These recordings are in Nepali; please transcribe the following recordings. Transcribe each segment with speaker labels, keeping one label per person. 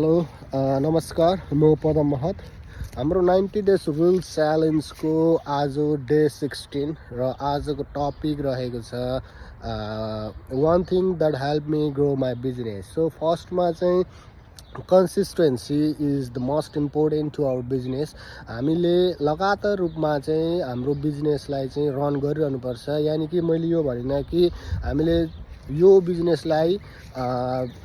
Speaker 1: हेलो नमस्कार म पदम महत हाम्रो 90 डेज रुल च्यालेन्जको आज डे 16 र आजको टपिक रहेको छ one thing that help me grow my business. So फर्स्टमा चाहिँ consistency is the most important to our business. हामीले लगातार रूपमा चाहिँ हाम्रो बिजनेसलाई चाहिँ रन गरिरहनुपर्छ। यानि कि मैले यो भनिनँ कि हामीले यो बिजनेसलाई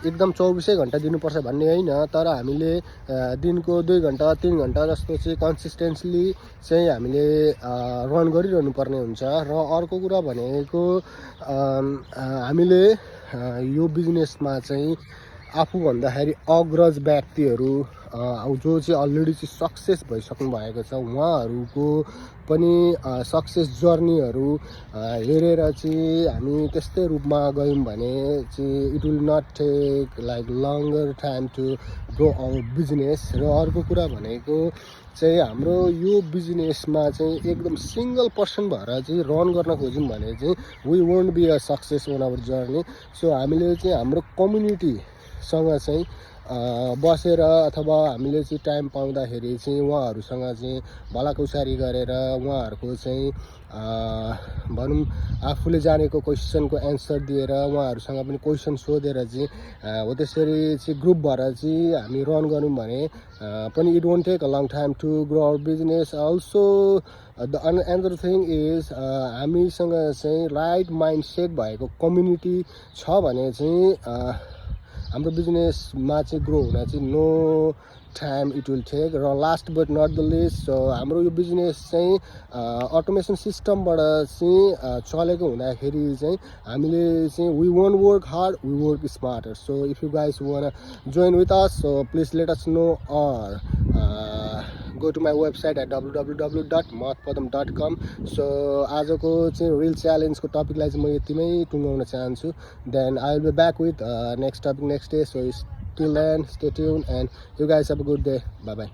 Speaker 1: एकदम 24 घन्टा दिनुपर्छ भन्ने होइन, तर हामीले दिनको 2 घन्टा 3 घन्टा जस्तो चाहिँ कन्सिस्टेन्सली चाहिँ हामीले रन गरिरहनु पर्ने हुन्छ। र अर्को कुरा भनेको हामीले यो बिजनेसमा चाहिँ आफूभन्दाखेरि अग्रज व्यक्तिहरू जो चाहिँ अलरेडी चाहिँ सक्सेस भइसक्नु भएको छ उहाँहरूको पनि सक्सेस जर्नीहरू हेरेर चाहिँ हामी त्यस्तै रूपमा गयौँ भने चाहिँ it will not take like longer time to grow our business. र अर्को कुरा भनेको चाहिँ हाम्रो यो बिजनेसमा चाहिँ एकदम सिङ्गल पर्सन भएर चाहिँ रन गर्न खोज्यौँ भने चाहिँ we won't be a success on our journey. So हामीले चाहिँ हाम्रो कम्युनिटीसँग चाहिँ बसेर अथवा हामीले चाहिँ टाइम पाउँदाखेरि चाहिँ उहाँहरूसँग चाहिँ भलाकुसारी गरेर उहाँहरूको चाहिँ भनौँ आफूले जानेको क्वेसनको एन्सर दिएर उहाँहरूसँग पनि क्वेसन सोधेर चाहिँ हो त्यसरी चाहिँ ग्रुप भएर चाहिँ हामी रन गऱ्यौँ भने पनि it won't take a long time to grow our business. Also the another thing is हामीसँग चाहिँ राइट माइन्ड सेट भएको कम्युनिटी छ भने चाहिँ हाम्रो बिजनेसमा चाहिँ ग्रो हुन चाहिँ no time it will take. र last but not the least हाम्रो यो बिजनेस चाहिँ अटोमेसन सिस्टमबाट चाहिँ चलेको हुँदाखेरि चाहिँ हामीले चाहिँ we won't work hard, we work smarter. So if you guys want join with us so please let us know or go to my website at www.mahatpadam.com। So आजको चाहिँ रिल च्यालेन्जको टपिकलाई चाहिँ म यतिमै टुङ्गाउन चाहन्छु। Then I will be back with next topic next day. So till then stay tune and you guys have a good day. Bye by.